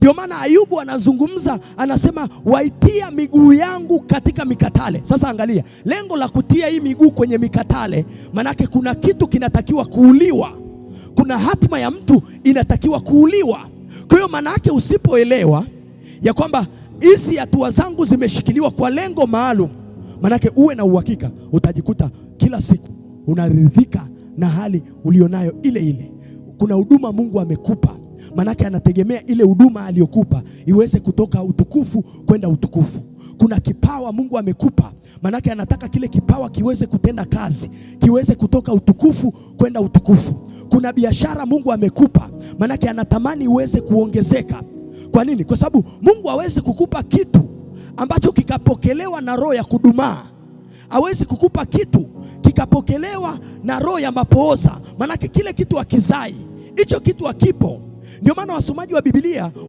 Ndio maana Ayubu anazungumza, anasema waitia miguu yangu katika mikatale. Sasa angalia, lengo la kutia hii miguu kwenye mikatale, manake kuna kitu kinatakiwa kuuliwa, kuna hatima ya mtu inatakiwa kuuliwa. Kwa hiyo manake usipoelewa ya kwamba hizi hatua zangu zimeshikiliwa kwa lengo maalum, manake uwe na uhakika utajikuta kila siku unaridhika na hali ulionayo ile ile. Kuna huduma Mungu amekupa, manake anategemea ile huduma aliyokupa iweze kutoka utukufu kwenda utukufu. Kuna kipawa Mungu amekupa, manake anataka kile kipawa kiweze kutenda kazi, kiweze kutoka utukufu kwenda utukufu. Kuna biashara Mungu amekupa, manake anatamani iweze kuongezeka. Kwa nini? Kwa sababu Mungu hawezi kukupa kitu ambacho kikapokelewa na roho ya kudumaa. Hawezi kukupa kitu kikapokelewa na roho ya mapooza, manake kile kitu hakizai, hicho kitu hakipo. Ndio maana wasomaji wa Biblia